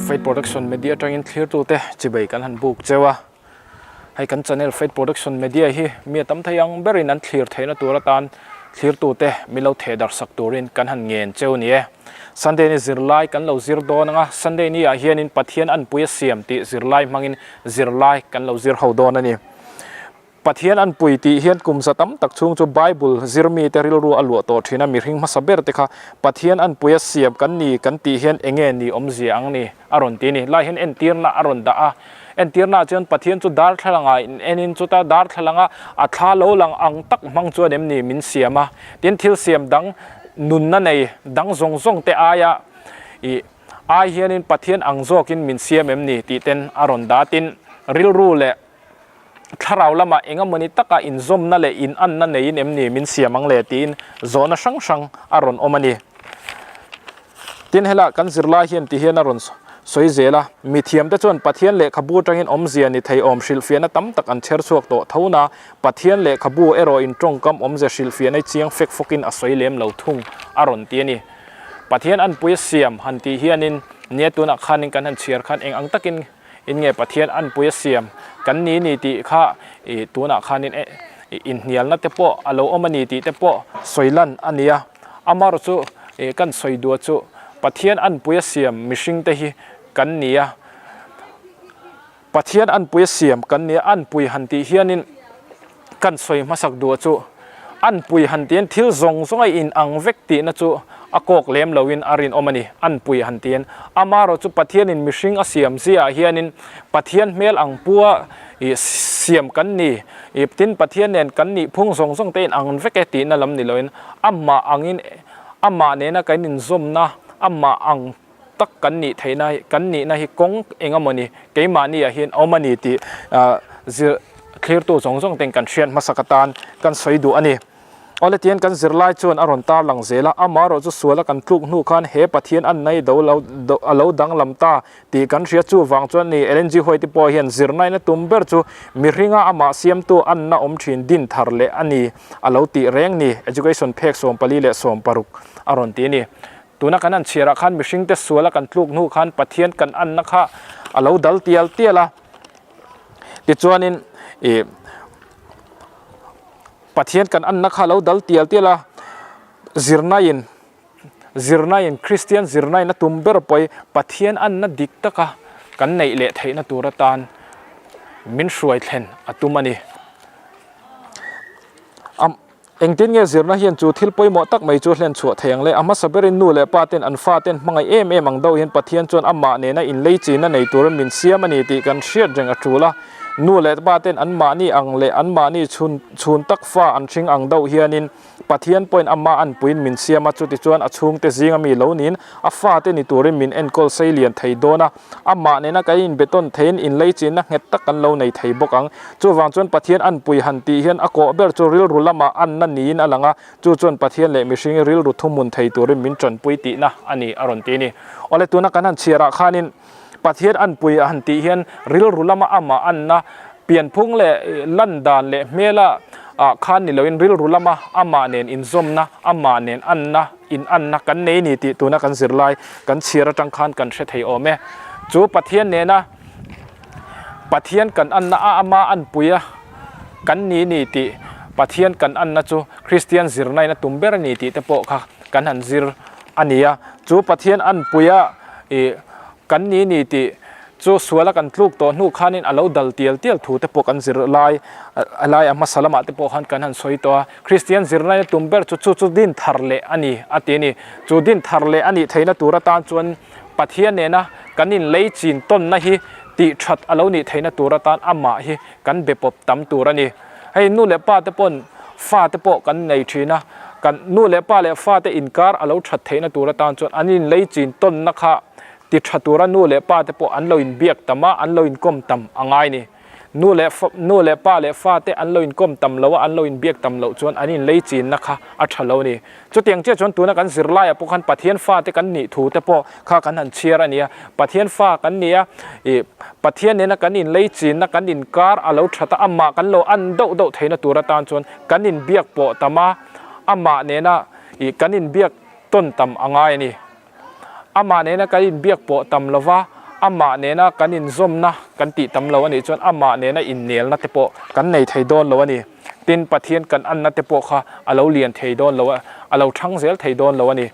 Faith Production Media atangin thlirtute chibei kan han buk cheu a, hei kan channel Faith Production Media hi mi a tam thei ang berin an thlir theihna tur atan thlirtute min lo theh darh sak turin kan han ngen cheu ni e. Sunday ni zirlai kan lo zir dawn ang a, Sunday ni ah hianin Pathian anpui a siam tih zirlai hmangin zirlai kan lo zir ho dawn a ni. Pathian an pui tih hian kum za tam tak chhung chu Bible zir mite rilru a luah tawh thin a, mihring hmasa ber te kha Pathian an pui a siam kan ni kan tih hian enge ni awmzia ang ni a rawn ti a ni. Lai hian entirna a rawn dah a, entirna ah chuan Pathian chu darthlalanga in enin chuta darthlalanga a thla lo lang ang tak hmang chuan em ni min siam a, tin thil siam dang nunna nei dang zawng zawng te aia ih ai hianin Pathian ang zawkin min siam em ni tih ten a rawn dah a, tin rilru leh Thlarau lamah eng emawni taka inzawmna leh inanna neiin em ni min siam ang le tiin zawhna hrang hrang a rawn awm a ni. Tin, helai kan zirlai hian ti hian a rawn sawi zel a, Mithiamte chuan Pathian lehkhabu atangin awmzia ni thei awm hrilhfiahna tam tak an chher chhuak tawh tho na, Pathian lehkhabu erawhin tawngkam awmzia hrilhfiahna chiang fek fawkin a sawi lem lo thung a rawn ti a ni. Pathian anpui a siam han tih hianin nia tunah khanin kan han chhiar khan eng ang takin In nge Pathian anpui a siam kan ni ni tih kha ih tunah khanin eh inhnialna te pawh a lo awm a ni tih te pawh sawi lan a ni a. Amaherawh chu ih kan sawi duah chu Pathian anpui a siam mihring te hi kan ni a. Pathian anpui a siam kan ni a, anpui han tih hianin kan sawi hmasak duah chu anpui han tihin thil zawng zawng a in ang vek tihna chu a kawk lem loin a rinawm a ni, anpui han tihin. Amaherawh chu Pathianin mihring a siam ziaah hianin Pathian hmel ang pua ih siam kan ni, ih tin Pathian nen kan nih phung zawng zawng te in ang vek e tihna lam ni loin amah angin amah nena kan inzawmna amah ang tak kan nih theihna hi kan nihna hi kawng eng emaw ni keimahni ah hian awm a ni tih ah zir thlirtu zawng zawng ten kan hriat hmasak atan kan sawi duh a ni. Awle tihian kan zirlai chuan a rawn tar lang zel a, amaherawh chu suala kan tluk hnu khan he Pathian an nei do lo a lo danglam ta tih kan hria chuvang chuan ni Ellen G White pawh hian zirna in a tum ber chu mihringa amah siamtu anna awm thin din thar leh a ni a lo tih reng ni Education phek 14 le 16 a rawn ti a ni. Tuna kan han chhiarah khan mihringte suala kan tluk hnu khan Pathian kan anna kha a lo dal tial tial a. Tichuanin ih Pathian kan anna kha a lo dal tial tial a, zirnain zirnain Kristian zirnain a tum ber pawh Pathian anna dik taka kan neih leh theihna tur atan min hruai thlen a tum a ni. Engtin nge zirna hian chu thil pawimawh tak mai chu hlen chhuah thei ang le? A hmasa berin nu leh pa ten an fa ten hmangaih em em ang deuh hian Pathian chuan amah nena inlei chin a nei turin min siam a ni tih kan hriat reng a tul a. Nu leh pa ten anmahni ang leh anmahni chhun chhun tak fa an hring ang deuh hianin Pathian pawhin amah anpuiin min siam a, chutichuan a chhungte zinga mi lo niin a fate ni turin min enkawl sei lian thei dawn a. Amah nena kan inbetawn theiin inleichinna nghet tak kan lo nei thei bawk ang. Chuvang chuan Pathian anpui han tih hian a kawh ber chu rilru lamah anna niin a lang a, chu chuan Pathian leh mihring rilru thuhmun thei turin min tanpui tihna a ni a rawn ti a ni. Awle tuna kan han chhiarah khanin Pathian anpui a han tih hian rilru lama amah anna pianphung leh lan dan leh hmela ah khan ni loin rilru lama amah nen inzawmna, amah nen anna, in anna kan nei ni tih tuna kan zirlai kan chhiar atang khan kan hre thei awm e. Chu Pathian nena Pathian kan anna a ama anpui a kan ni ni tih Pathian kan anna chu Kristian zirnain a tum ber a ni tih te pawh kha kan han zir a ni a. Chu Pathian anpui a ih kan ni ni tih Chu suala kan tluk tawh hnu khanin a lo dal tial tial thu te pawh kan zir lai a lai a hmasa lamah te pawh khan kan han sawi tawh a. Kristian zirna tum ber chu chu chu din thar leh a ni a ti a ni. Chu din thar leh a nih theihna tur atan chuan Pathian nena kan inlei chin tawnna hi tih that a lo nih theihna tur atan amah hi kan be pawp tam tur a ni. Hei nu leh pa te pawn fa te pawh kan nei thin a, kan nu leh pa leh fa te inkar a lo that theihna tur atan chuan an inlei chin tawnna kha Ti tha tura nu leh pa te pawh an lo inbiak tam a, an lo inkawm tam a ngai ni. Nu leh nu leh pa leh fa te an lo inkawm tam lo a, an lo inbiak tam loh chuan an inlei chinna kha a tha lo ni. Chutiang chiah chuan tuna kan zirlaiah pawh khan Pathian fa te kan nih thu te pawh kha kan han chhiar a nia. Pathian fa kan ni a, ih Pathian nena kan inlei chinna kan inkar a lo that a, amah kan lo an deuh deuh theihna tur atan chuan kan inbiak pawh tam a, amah nena ih kan inbiak tawn tam a ngai a ni. Amah nena kan inbiak pawh tam lova, Amah nena kan inzawmna kan tih tam lo a nih chuan amah nena innelna te pawh kan nei thei dawn lo a ni. Tin, Pathian kan anna te pawh kha a lo lian thei dawn lo a, a lo thang zel thei dawn lo a ni.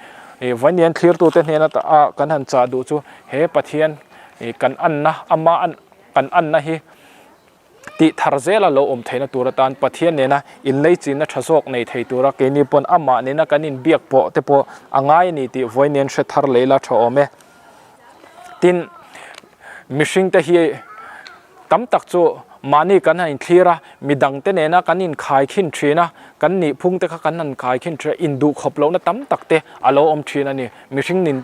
Vainian thlirtute hnena a kan han chah duh chu he Pathian kan anna, ama kan anna hi tih thar zela lo awm theihna tur atan Pathian nena inleichinna tha zawk nei thei tura keini pawn amah nena kan inbiak pawh te pawh a ngai a ni tih vawiin hre thar leh ila tha awm e. Tin, mihringte hi tam tak chu mahni kan han inthlir a, midangte nena kan inkhai khin thin a, kan nihphung te kha kan han khai khin thin a, induhkhawp lohna tam tak te a lo awm thin a ni. Mihring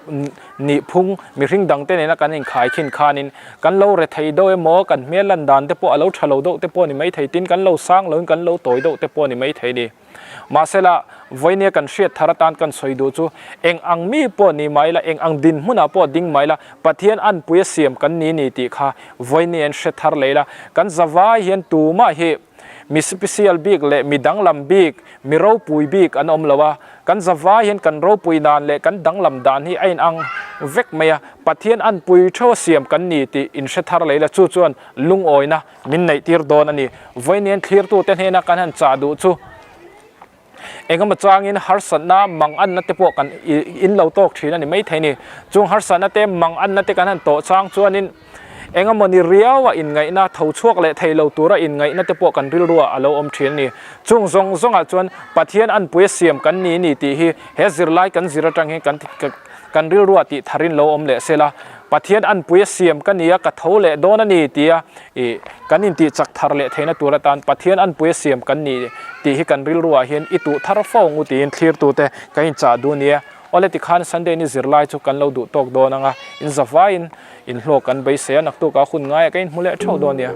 nihphung, mihring dangte nena kan inkhai khin khanin kan lo rethei deuh emaw, kan hmel lan dan te pawh a lo tha lo deuh te pawh a ni maithei, tin kan lo sang loin kan lo tawi deuh te pawh a ni maithei a ni. Mahsela, vawinia kan hriat thar atan kan sawi duh chu eng ang mi pawh ni mai la, eng ang dinhmunah pawh ding mai la, Pathian anpui a siam kan ni ni tih kha vawinia in hre thar leh ila, kan zavai hian tumah hi Mi special bik leh mi danglam bik, mi ropui bik an awm lo a, kan zavai hian kan ropui dan leh kan danglam dan hi a inang vek mai a, Pathian anpui theuh a siam kan ni tih inhre thar leh ila chu chuan lungawina min neih tir dawn a ni. Vawiin thlirtute hnena kan han chah duh chu Engemaw changin harsatna mang anna te pawh kan in lo tawk thin a ni maithei a ni. Chung harsatna te mang anna te kan han tawh chang chuanin engemaw ni riaua inngaihna tho chhuak leh thei lo tura inngaihna te pawh kan rilruah a lo awm thin a ni. Chung zawng zawngah chuan Pathian anpui a siam kan ni ni tih hi he zirlai kan zir atang hian kan kan rilruah tih tharin lo awm leh sela. Pathian anpui a siam ka nia ka tho leh dawn a ni tia ih kan intih chak thar leh theihna tur atan Pathian anpui a siam kan ni tih hi kan rilruah hian i tuh thar fo ang u tiin thlirtute kan inchah duh nia. Awle tikhan Sunday ni zirlai chu kan lo duh tawk dawn ang a, in zavaiin inhlawk kan beisei a, naktukah hun ngaiah ka inhmu leh theuh dawn nia.